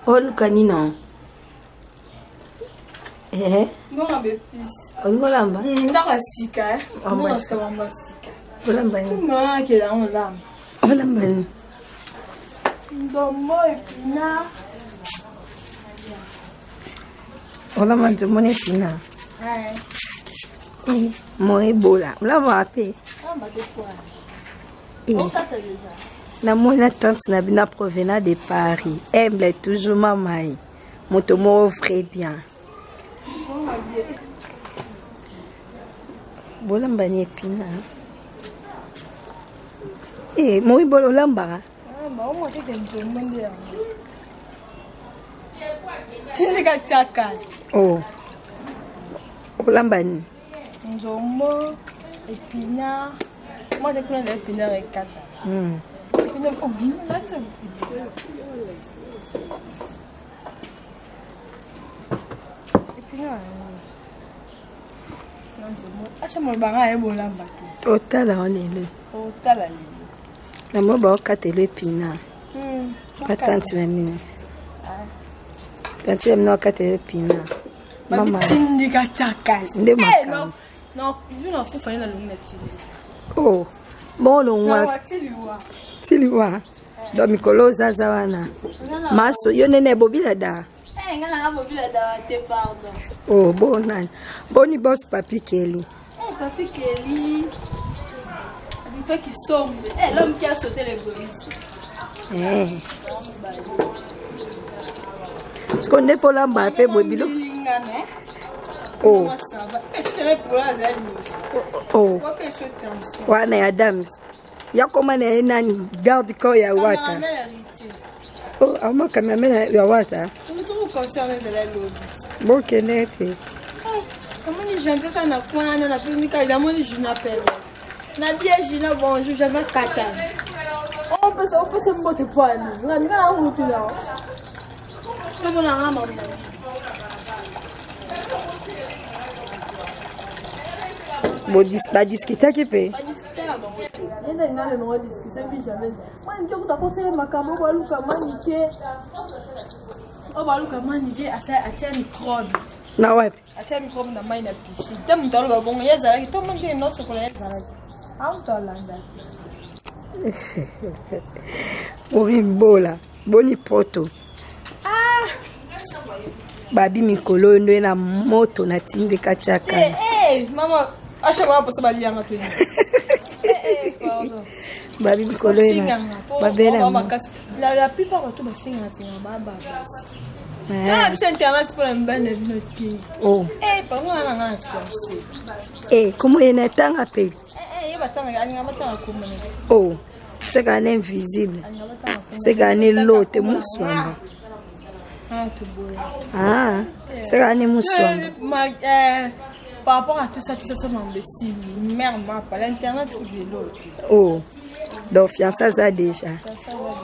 Oluka nini? Eh? Olingi olamba? Ndako ya sika. Olamba sika. Olamba nini? Akela olamba. Olamba nini? Nzombo epina. Olamba nzombo na epina. Mo ebola. Olamba wapi? Namoni na tante na bino provenant de Paris. Humble toujours mamai. Moto moko vrai bien. Bolamba ni epina. Eh, moi bolo olambaka? Tindika tiaka. Oh. Olamba nini? Nzombo, épinard. Moi, j'ai plein d'épinards et kata. Épinard, oh, là, c'est épinard. Acha mobanga ye bolamba te. Otala wana lelo. Otala lelo. Na mo baokatela épinard. Batanti na bino. Tanti na bino bakatela épinard. Mama. Tindika tiaka. Nde makambo. Non, je nakufa ye nalongi na tili. Oh. Bon longwa. Tiliwa. Donc mikolo ozaza wana. Maso yo nene bobila da. Eh, nga nanga bobila da te pardon. Oh, bon nani. Boni boss Papi Kelly. Eh, Papi Kelly. Toi qui sombre. Eh, l'homme qui a sauté le brise. Eh. Siko nde mpo olamba mpe boye bilo. Oh. Oh. Wana ya Adams. Ya koma na ye nani garde corps ya Wata. Oh, ama cameraman ya Wata. Bokende te. Namoni janvier kaka na coin wana napemi kaka namoni jina pele na bie jina bonjour janvier katana opesa opesa mbote po ani nga nga na mutu na tomona nga mama. Badiskitaki mpe makambo baluka manike oyo baluka manike atia microbe na wapi? Atia microbe na mai na piscine te. Moto aloba bongo ye azalaki to monke nosokola ye azalaki amoto alanda te. Orimbola boni poto babi mikolo oyo nde na moto natindika tiaka. Mama acha bana posa balianga pe. Babi mikolo oyo babela. La plupart bato bafingaka finga baba basi biso internet mpona mibali na bino te. Oh. Bango wana nga na fiancé. Eh, komo ye na tanga pe. Ye batanga alinga batanga komona. Oh. Seka na invisible. Seka ne lote muswamba. Ah, seka ne muswamba. Par rapport à tout ça, imbécile. Mère m'a pas l'internet ou de l'autre. Oh. Donc fiancé ça déjà.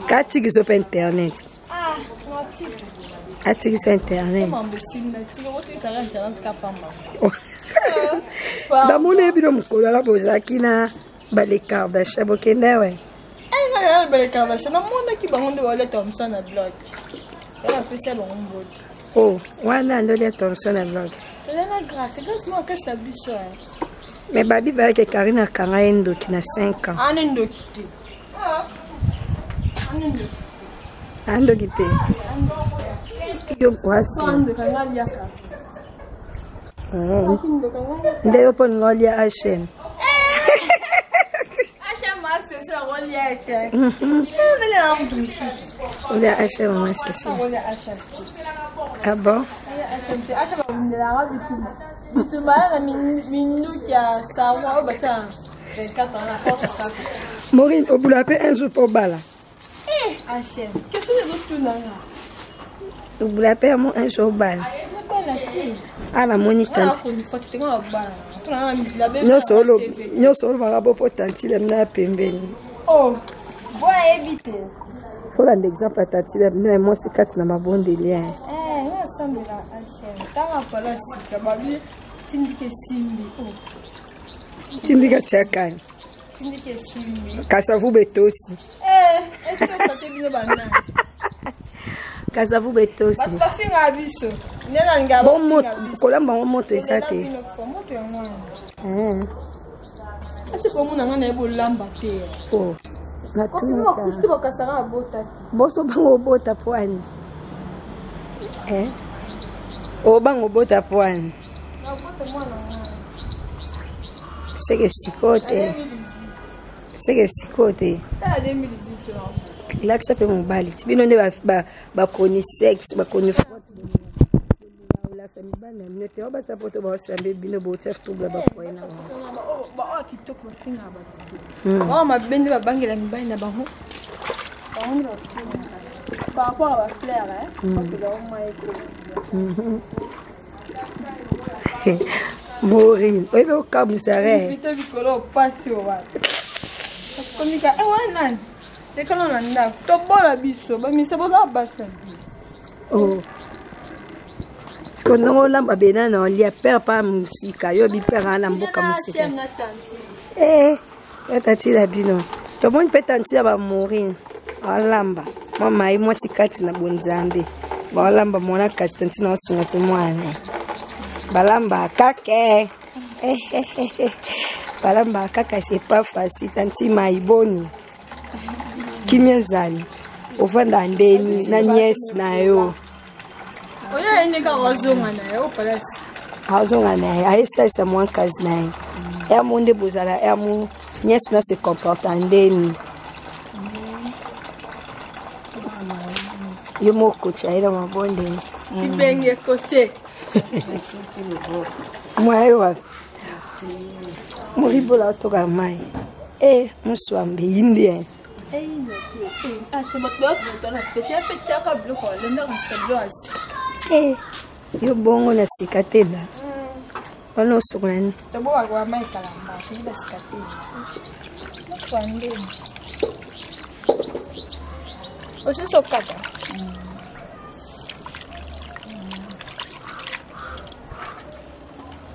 Katiki so pe internet. Ah, atiki so internet. Namoni ye bino mokolo ala bozalaki na bale Kardashian bokende we. Bale Kardashian namonaki bango nde baolia Thomson na bloc. Napesi bango mbote. Oh, wana nde olia Thomson na bloc. Elena Grâce, Grâce mo akesa biso. Mais babi bayaki Karine akanga ye ndoki na 5 ans. Ana ndoki te. Andoki te. Yo kwasi. Nde yo mpo ninga olia HM. Olia HM moi c'est ça. Ah bon? Bitumba na minduki ya sawa oyo batia 24 ans na porte kaka. Maureen, obula mpe un jour mpo obala. HM, question ezotunanga. Obula mpe yamo un jour obala. Nabala te. A namoni tante nyonso olobaka bo mpo tantile mina ya pembeni. Oh, boyebi te. Kolanda exemple ya tantile bino ya mwasi kati na mabondeli ya Nasambela HM ntanga pala sika babi tindika esimbi. Tindika tiakani. Tindika esimbi. Kasavu betosi. Etosa te bino banani. Kasavu betosi. Bato bafingaka biso. Nde nalingaka bafinga biso. Kolamba yango moto eza te. Moto yango wana. Asi komona nga naye bolamba te. Oh. Nakuti bakasaka abota te. Boso bango obota poani. Eh? Obango obota poani. Nabota mwana nga. Seke sikoyo te. Seke sikoyo te. Lakisa mpe mobali ti bino nde bakoni sexe bakoni olakisa mibali na bino te obasa poto baosambe bino botia trouble bafoye na bango baoyo kitoko bafingaka bato baoyo mabe nde babangela mibali na bango bango nde bafingaka par rapport à bafleur bato baomaeko. Maureen, oyebi okamwisa re. Invité likolo pasi wapi? Komika eh wana lekana na ndako tobola biso bamisa boza basi. Oh. Siko ndongo olamba bena na olia père pa mosika yo bi père na mboka mosika. Eh, ya tati la bino. Tomoni mpe tanti ya ba Maureen alamba mwa mai mwasi kati na bonzambe baolamba mwana kasi tanti na osunga mpe mwana balamba kaka balamba kaka c'est pas facile. Tanti mai boni kimia ezali ofanda ndeni na niese na yo. Oyo ayende kaka ozonga na ye opalasi. Azonga na ye ayesalisa mwa kasi na ye ya mo nde bozala ya mo niese na se comporta ndeni yo moko kotya ye na mabondeli. Ibenge kote. Mwa yo wapi moribola otoka mai e muswambe yindi. Eh, yo bongo na sika te la wana osokola nini? Osisi okata.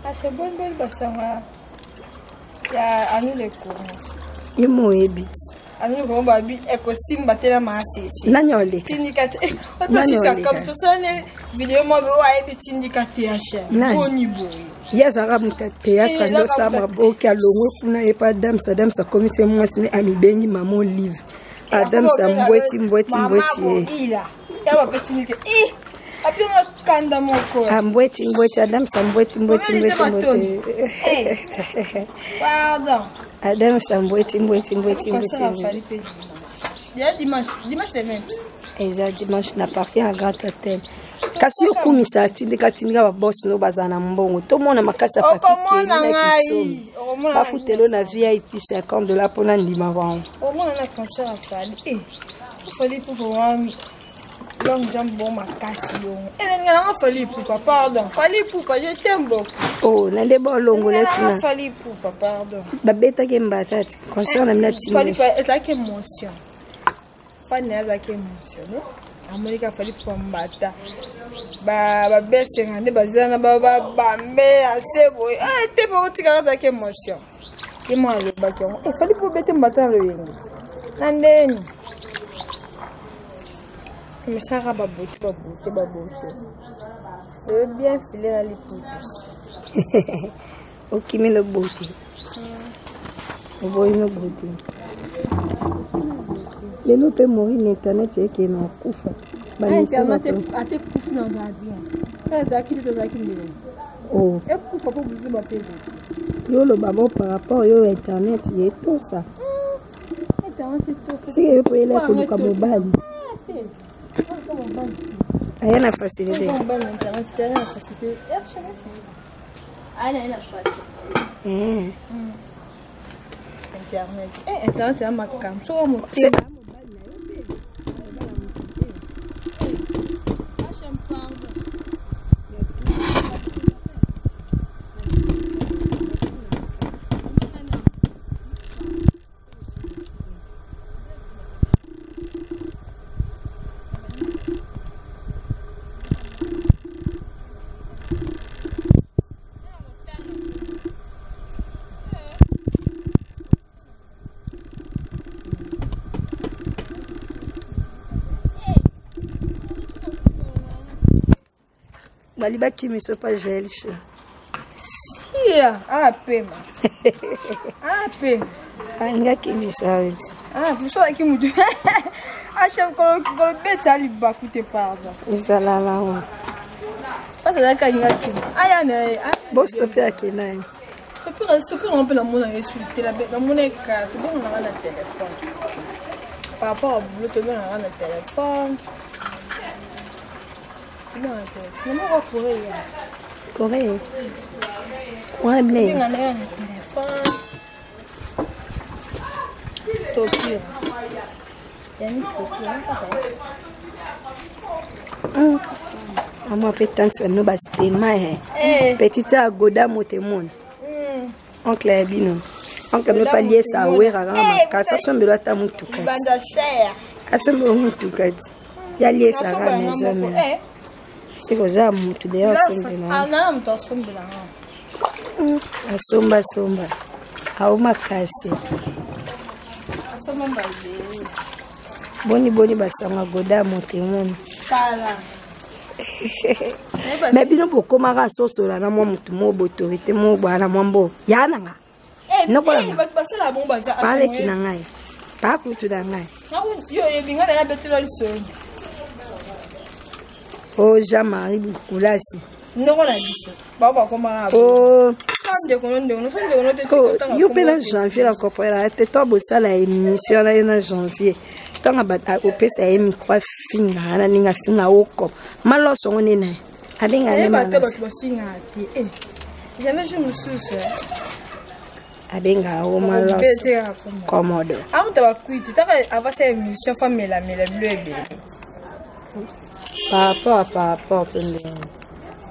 Ashe bonboni basanga ya anu le Congo. Ye mo oyebi ti. Anu le Congo babi ekosimba te na masese. Nani oleka? Tindika te. Nani oleka? Tosala ne video moko oyo ayebi tindika te ashe. Nani? Boni boye. Ye azalaka moto ya théâtre nde osala maboki alongwe kuna ye pa Adams. Adams akomisi ye mwasi ne amibengi mama Olive. Adams ambweti mbweti mbweti ye. Ye. Ya bape tindika. Eh! Apinga kanda moko. Ambweti mbweti Adams ambweti mbweti mbweti mbweti. Pardon. Adams ambweti mbweti mbweti mbweti. Ya dimanche, dimanche le 20. Eza dimanche na parking ya Grand Hotel. Kasi okumisa atindika tindika babosi no bazala na mbongo tomona makasi ya Okomona ngai. Okomona. Bafutelo na VIP 50 $ mpona ndima bango. Omona na concert ya Fally. Eh. Fally Ipupa wana longue jambe bon makasi bongo. Eh nga nanga Fally Ipupa pardon. Fally Ipupa je t'aime beaucoup. Oh, na nde bolongola Nga nanga kuna. Fally Ipupa pardon. Babetaki mbata ti concert na mina. Fally Tindi Ipupa ezalaki émotion. Fally na ye azalaki émotion. No? Amoniki Fally Ipupa mbata. Ba babesenga nde baza na ba bambe ase boye. Eh te po otikaka azalaki émotion. Ye mwana alobaki yango. Eh Fally Ipupa obete mbata na loyenge. Na ndeni. Mesaka babote babote babote. Oyo bien filé na liputa. Okimi no bote oboyi no bote lelo mpe mori na internet eke na okufa. Internet ate kufi na ozala bien. Ezalaki nde tozalaki ndenge. Oh. Ekufa mpo buzuba mpe bote. Yo oloba bo par rapport yo internet ye tosa. Internet etosa. Sike yo mpo yela koluka mobali aya na facilité. Mobali na internet te aya na facilité. Aya na ye na facilité. Eh. Internet. Eh internet ya makambo. Soko motema. Bali bakimiso pa gel show. Iya, anapema. Anapema. Alinga kimisa weti. Ah, biso ki mutu. Acha kolo kolo beta libaku te pardon. Ezalala wa. Pasa zaka linga kimi. Aya na ye. Bosto pe akenda ye. Sopira sopira mpe namona ye su te namona ye kaka tobengana na telefone. Par rapport au boulot tobengana na telefone. Tobengana na telefone. Namoko Corée ya. Corée. Ouais, mais. Tobengana ye na telefone. Sopira. Yani sopira kaka. Amwa mpe tante na bino basitema e petite agoda motemona oncle ya bino oncle bino mpe aliesa awera kaka makasi asombelo ata motuka ti asombelo motuka ti ye aliesa kaka maison mare seke oza motu deya asombela asombasomba ao makasi boni boni basanga goda motemona me bino bokomaka sosola na mwa motu moko boautorité moko boya na mwa mbo ya na nga nokolanga paleki na ngai pakutu na ngai o jean marie bukulasi ndoko na biso bao bakomaka o ndeko no ndeko no so ndeko no te yo mpe na janvier na comprendre te to bosala émission na yo na janvier ntango opesa ye micro afinga wana ndenge afinga okop maloso ngo nde naye abenga nde bato bafingaka te jamais jour mosusu abengaka ngo maloso komodo amuta bakwiti taka avasa émission fa melamela bilo ebele par rapport à par rapport to ndenge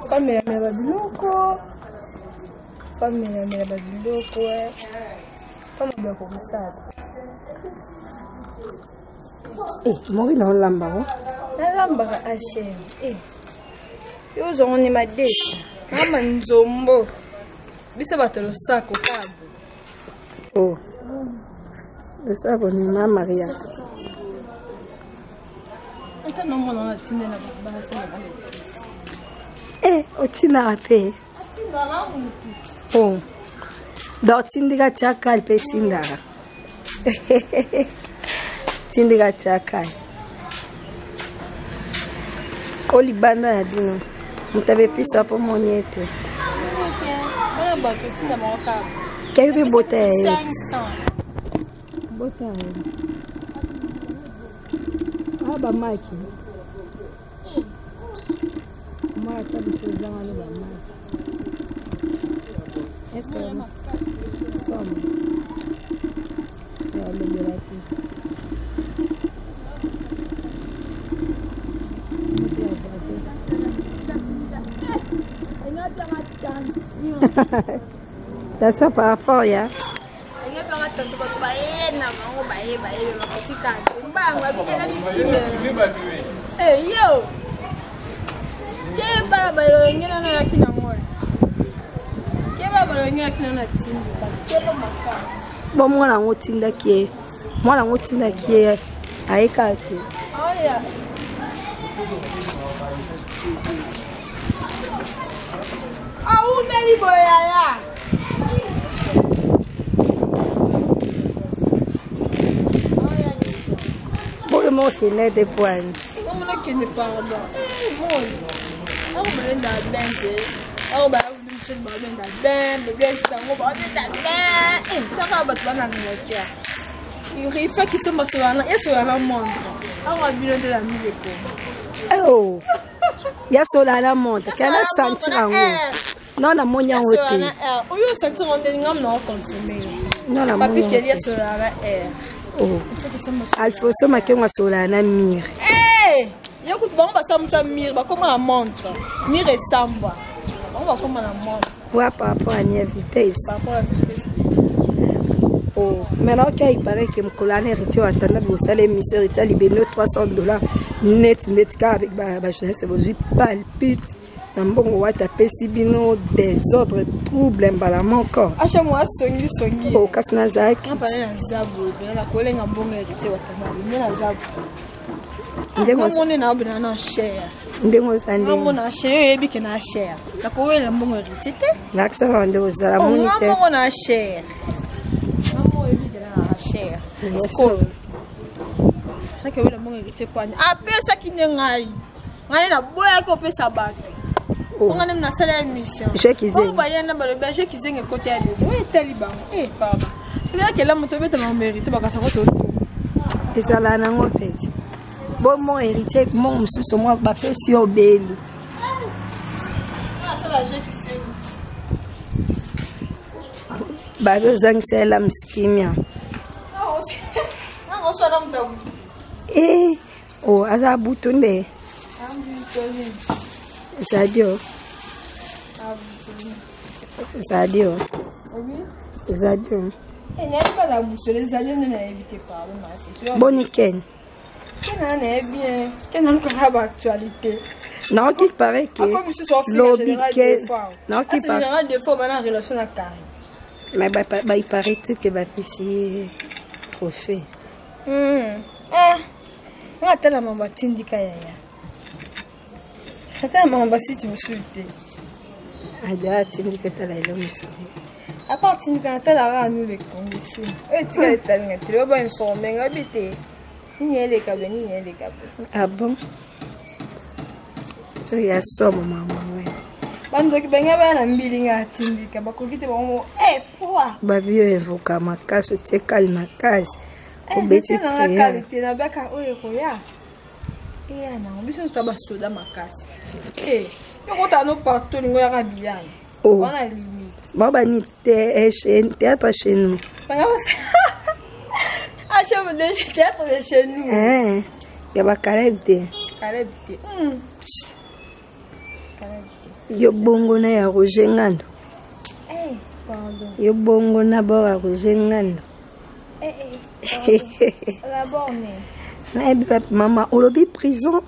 fa melamela babiloko fa melamela babiloko fa maboko kosala. Eh, moki na olamba ko? Nalambaka HM. Eh. Yo ozongo ni madesu. Mama nzombo. Biso bato losako kabo. Oh. Losako ni ma Maria. Ata nomona na tindela baso na bana. Eh, otindaka mpe. Atindaka mutu. Oh. Donc otindika tiakali mpe etindaka. Tindika tiakali. O libanda na bino. Moto abepisa mpo moni ete. Bana bato otinda bango kaka. Kebi mpe bota ya ye. Bota ya ye. Ah, bamaki. Moi, ata biso ezanga no bamaki. Est-ce que somme alobelaki T'as par rapport ya yo keba balongi nana yaki na moi keba balongi yaki nana tindi keba makasi bo mwana yango otindaki ye mwana yango otindaki ye ayekaka te oya awumeli boyaya boyo moko okende te poani omona kende pardon awa bayenda bente awa bayabishe babenda ben bebesi yango babenda ben taka bato bana mokia ifaki somba solana esolana montre awa bino nde na mileko oh ya solana montre kana sentir yango non namoni yango te oyo sentir yango nde ngam na oconfirme non namoni papi keli asolana air oh alfonso makengo asolana na mire ye kutu bango basambusa mire bakoma na montre mire esambwa bango bakoma na montre wa par rapport à nia vitesse par rapport à vitesse. Oh, maintenant qu'il il paraît que mokolo wana héritier watanda bosala émission héritier alibeno 300 $ net net kaka avec bajournaliste bozwi palpite na mbongo wata apesi bino désordre trouble mbala moko. Acha mwa songi songi. Oh, kasi nazalaki mpana naza boye mpena nakolenga mbongo héritier watanda nde naza ndenge omoni na obina na cher. Ndenge oza ndenge. Ngamona cher oyebi ke na cher. Nakowela mbongo héritier te. Lakisa na nde ozala oh, moni te. Ngamona na cher. Ngamona oyebi ke na cher. Sikoyo. Nakowela mbongo héritier kwani. Apesaki nde ngai. Ngai naboyaki kopesa bato. Oh. Nga nde nasala émission. Jacques Zeng. Bango baya na balobi Jacques Zeng ekota ya deja. Oyo etali bango. Eh pardon. Tokela moto obeta bango mérite bakasa ko to. Ezala nango peti. Bo mo héritier mo mosusu mwa bapesi yo obeli. Babi ozangisa ye la msikimia. Eh, oh, aza butu nde. Zadio. Zadio. Zadio. Boni Ken. Naoki paraît que lobi Ken. Naoki paraît. Mais bah, bah, il paraît que bapesi ye trophée. Ah, nga atala mama batindika yaya atala mama basiti mosusu te. Aja atindika tala elo mosusu. Apart tindika natalaka anu le kongisi oyo etikala etalinga te oyo bainforme nga oyebi te nini eleka be nini eleka be. Ah bon? So ya somo mama we. Bandoki bange baya na mbili nga atindika bakoki te bango e poa. Babi oyo evoka makasi otie kali makasi. Obeti nanga prière. Kali te nabaka oyo ekoya eya nango biso nyonso ta basoda makasi e yokotala no partout olingo yaka bilanga. Oh. Wana limite. Bao bani te théâtre chez nous. Banga ah, chef de théâtre de chez nous. Eh, ya ba Caleb te. Caleb te. Caleb te. Yo bongo na ya Roger Ngando. Eh, pardon. Yo bongo na ba ya Roger Ngando. Eh, eh. La borne. Nayebi wapi mama olobi prison.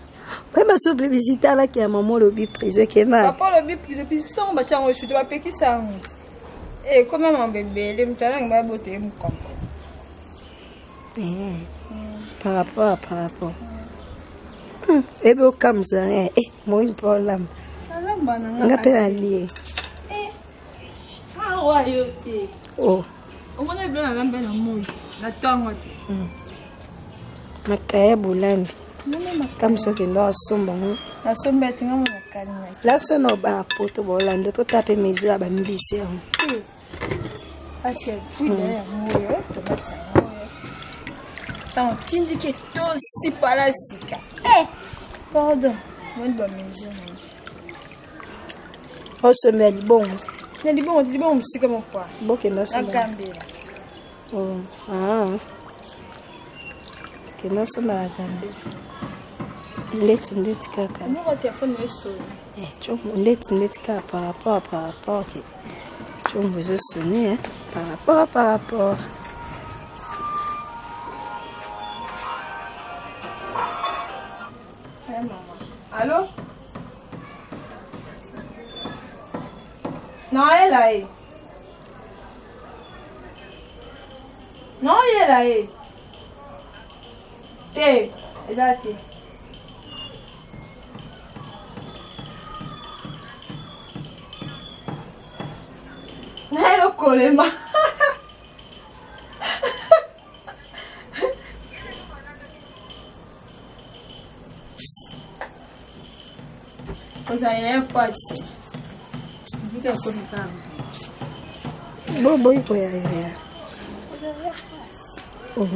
Oyeba so plébiscité alaki ya mama olobi prison ekenda. Papa olobi prison, prison ntango batia yango esute bapekisa yango. Eh, koma mambo ebele moto alangi babota ye mokambo. Eh, par rapport par rapport. Ebe okamwisa eh, eh, moi mpo olamba. Alamba na nga. Nga mpe nalie. Eh. Awa yo te. Oh. Omona bilo nalamba na moi. Na ntongo te. Makaya bolambi. Kamwisa okende asomba ngo. Nasomba ete nga mona kalinga. Lakisa na obana poto bolanda totala mpe mesure ya bambisi yango. Achel, poudre yango oyo, tomate yango oyo. Ntango tindiki etosi pala sika. Eh, pardon, moni ba mesure nango. Osomba ya libongo. Na libongo, libongo mosika mokwa. Bokende osomba. Nagambela. Oh, ah. Kende osomba na gambela. Ndeti ndeti kaka. Moko telefone esoni. Eh, tshombo ndeti ndeti kaka par rapport par rapport ke tshombo ezosone eh, par rapport par rapport. Eh, mama. Allo? Naoyela ye. Naoyela ye. Te, eza te. Nayelo kolema. Ozala ya pasi. Mvuta ekomi kaka. Boboyi koyaya. Oh.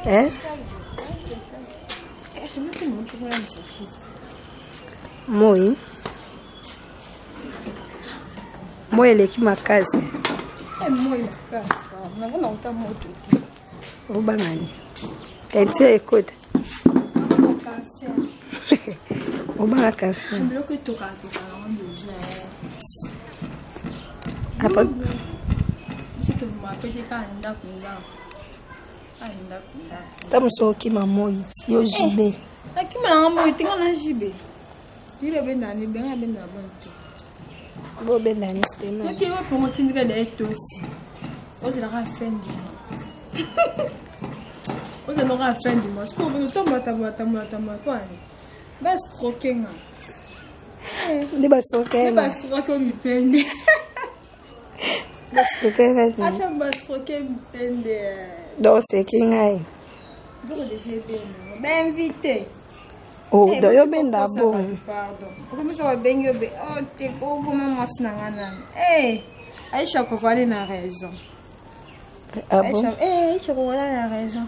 Eh? Moi. Moi eleki makasi. Moi makasi. Navona uta moto. Obangani. Tension ekota. Obanga cancer. Biloko etokatoka yango deja. Après Biso tobima pete kaka ndako ndako. Kaka ndako ndako. Ta mosu okima moi ti yo jibe. Nakima nanga moi te nga na jibe. Jibe abenda na ebenga abenda na boni te. Bobenda nisi te na. Noki oyo pongo tindika da etosi. Ozelaka fendi. Ozalaka fin du mois sikoyo otambola tambola tambola tambola mpo ani bascroke nga. Nde bascroke nde bascroke o mipende. Bascroke nga. Acha bascroke mipende. Donc oseki ngai. Biloko deja ebenda bainvité. Oh, donc yo benda bongo. Pardon, okomika babengi yo be oh te okoma mwasi na nga nani. Eh, Aisha koko ali na raison. Ah bon? Eh, Aisha koko ali na raison.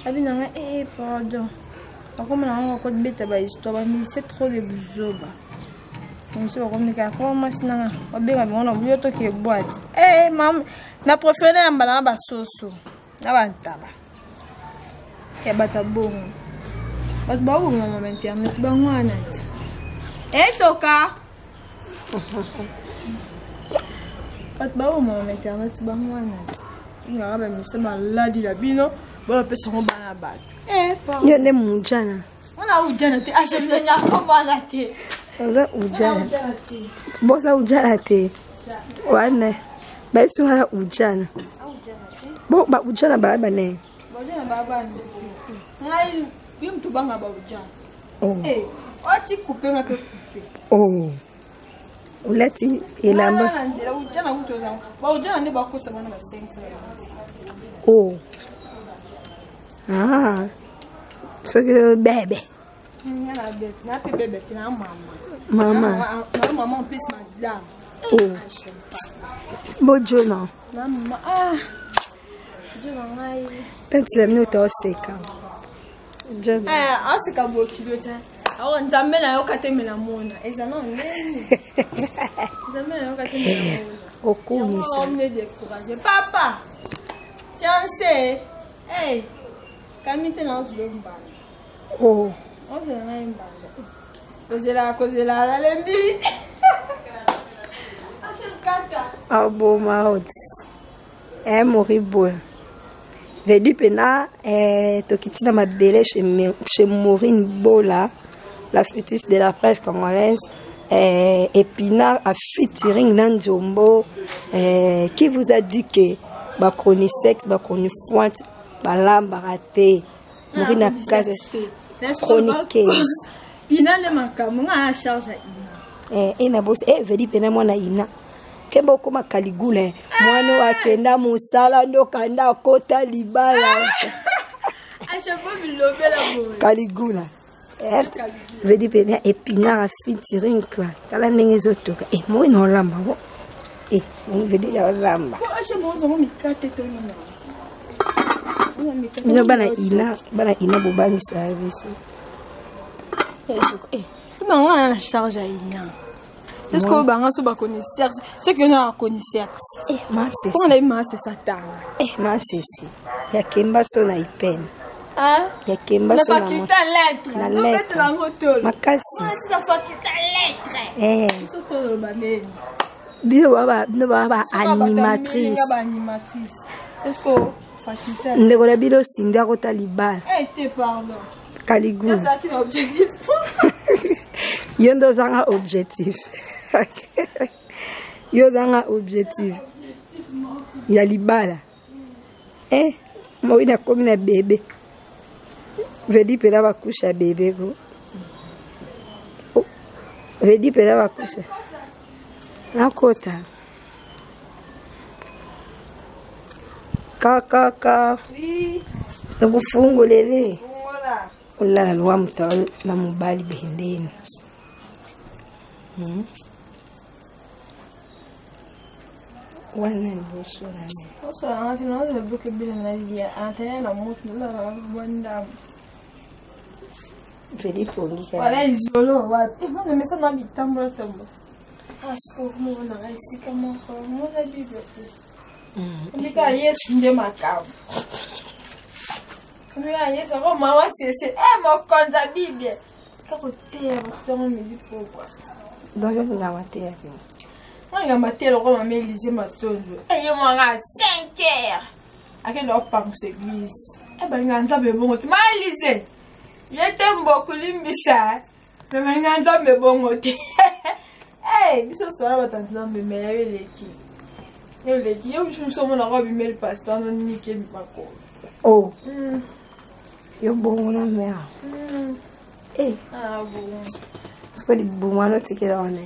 Abi na nga eh pardon. Bakoma na nga kobeta ba histoire ba musicien trop de buzoba. Mosusu bakomika akoma mwasi na nga babenga bango na buyo toke boîte. Eh mama na préféré na mbala na basoso na bantaba ya bato ya bongo bato babongama ma internet bango wana ti etoka bato babongama ma internet bango wana ti ngaka bamisa maladi na bino bolapesa yango bana bato. Yo nde mujana. Wana ujana te, ashemnyakobana te. Oza ujana, boza ujana te wana bayebisi wana ujana bo ba ujana baya bane. Ngai yo moto obanga baujana. Oti coupe nga mpe coupe. Oh, olati elamba. Ujana kutu baujana nde bakosa bana ba 5. Oh, ah, soki bebe. Nape bebe te, na mama. Mama. Na mama en plus madame. Oh, bojona. Na mama, ah, jona ngai. Tantila bino taoseka. Aseka bokilo te. Awa Nzambe nayoka te, me namona eza na ndeni Nzambe nayoka te, me namona. Okumisa. Omne découragé papa fiancé. Hey, kami te na ozela mbanda. Oh. Ozela ngai mbanda, kozela kozela, nalembi. Aboma oti mori boye vedi mpena tokiti na mabele chez Maureen Bola, la flûtiste de la presse congolaise. Épinard a featuring na Nzombo. Qui vous a dit que bachronisex, bachronifointe balambaka te? Maureen na kati chroniqueuse. Ina nde makambo nga na charge ya Ina. Ina bosi vedi mpena mwana Ina kemba okóma Kaligula, mwana oyo akenda mosala nde okanda akota libala. Kaligula vedi pene épinard featuring kwa tala ndenge ezotoka. Moi na olamba ngo vedi ya olamba bino bana Ina, bana Ina bobangisa biso. Bango na charge ya Ina. Est-ce que banga so baconnaisseur, c'est que na connaisseur? Masesi. Comment na masesi atanga? Masesi yakemba so na ipene. Yakemba so na faculté lettre. Na lettre makasi. Na faculté lettre. So to ba nini? Bino baba, bino baba animatrice. Ba animatrice. Est-ce que faculté ndeko na bino Sindi akota libala. Eh te, pardon. Kaligula. Ezalaki na objectif. Yo nde ozanga objectif, yo ozanga objectif ya libala. Moi nakomi na bebe vedi mpena bacouches ya bebe ko. Oh, vedi mpena bacouches nakota kakaka. Nakufungolele olala lwa moto na mobali bendeni. Wana liboso na ngai. Osola te, nazala biloko ebele nalia antene na moto nazala mwa ndambo. Vedi pongi. Wala izolo wapi mwana mesa na bitambola tambola asiko monaka esika moko mona Bible te. Ndika Yesu nde makambo, ndika Yesu ako mama sese e mokonzi ya Bible kaka koteya bato yango midi pokwa. Donc yolinga mateya te? Mwana mateya lokola mama Elise Matondo eye mwanga 5 heures akende opangusa église e balinga Nzambe ebongo te. Ma Elise ye te mboku limbisa me balinga Nzambe ebongo te. Biso sola bato ya Nzambe me yayo eleki, eleki yo. Mosusu omonaka obimeli pasteur no nike makolo. Oh. Yo bongo na mare. Eh. Ah bon. Sikoyo libumu wana otikela wana.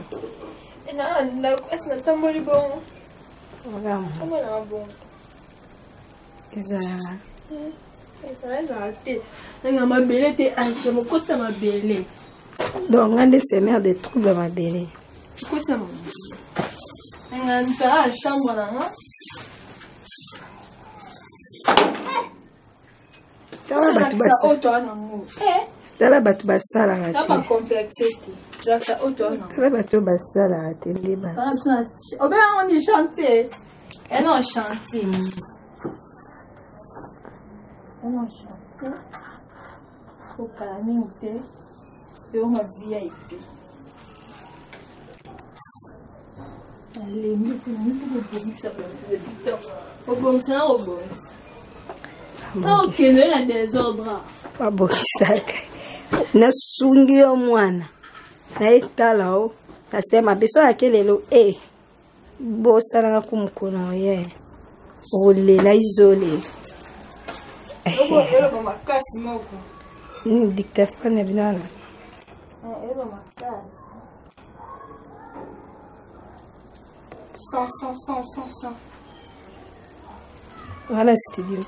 Na ndako esi natamboli bongo. Vraiment. Tambola bongo. Ezalaka. Ezala ezala te. Nanga mabele te Aisha mokotisa mabele. Donc nga nde semeur de trouble mabele. Mokotisa mabele. Nanga ntala chambre na nga. Tala bato tala bato basalaka te. Tala bato basalaka te nde ba. Obenga ni chantier. Eh non chantier. Eh non chantier. Kokala mingi te. Eoma VIP. Nalembi mpe kobongisa kobongisa na kobongisa. Sa okende na désordre. Babongisaka. Nasungi yo mwana. Naye tala o. Nasema biso yake lelo e. Bosalaka ku mokolo ye. Okolela izolela. Eloba makasi moko. Nini dictaphone na bino wana? Eloba makasi. 100, 100, 100, 100, 100. Wana studio.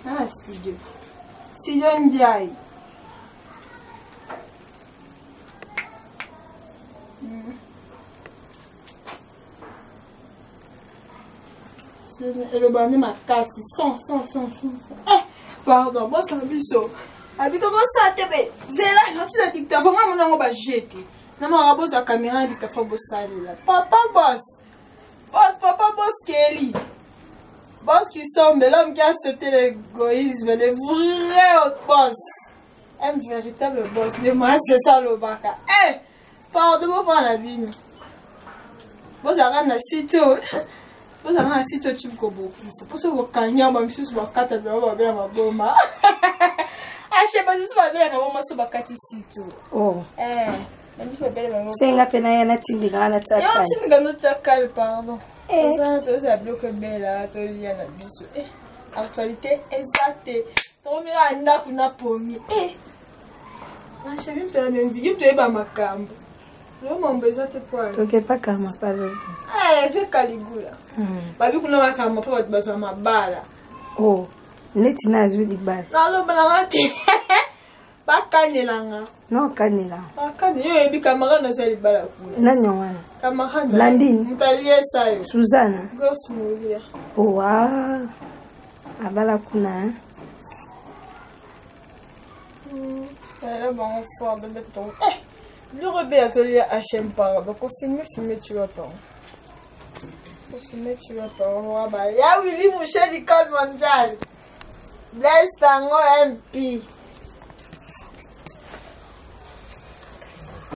Ah, studio. Studio Ndiaye. Eloba nde makasi 100 100 100 100. Eh, pardon, bosala biso. Abika kosala te be zela natina dictaphone nga mona yango bajete namonaka bozwa caméra na dictaphone bosalela papa bos bos papa bos Kelly boss qui sombre, l'homme qui a sauté l'égoïsme, le vrai boss, un véritable boss. Mais moi, c'est ça le baka. Eh, pardon, bofana na bino bozalaka na site oyo, bozalaka na site oyo timi kobokisa mpo soki bokangi yango, bamisusu bakata biloko babela maboma ashe, bamisusu babelaka maboma so bakati site Oh. Eh, bamisusu babela bango. Senga mpe na ye natindika wana tia yo kale. tindika notia kale, pardon. Eh. Toza tozala biloko ebela tolia na biso. Eh, actualité eza te, tokomika ndako na pongi. Eh, mashami mpela memvi yo toyeba makambo yo mambo eza te po Tokepa kama palo. Ve Kaligula babi kuna makambo mpo bato bazwa mabala. Oh, neti na azwi libala. Naloba nanga te, bakanelanga. Nokanela. Bakane yo oyebi camarade nazwa libala kuna. Nani wana? Camarade. Blandine. Moto aliesa yo. Suzana. Gos molia. Owa abala kuna, eh? Ela bango fort bebe to. Eh, biloko ebela tolia hm, pardon, kofilme filme tu vois pas. Kofilme tu vois pas. Wa ba ya Willy Mouchel du code mondial. Blaise Tango MP.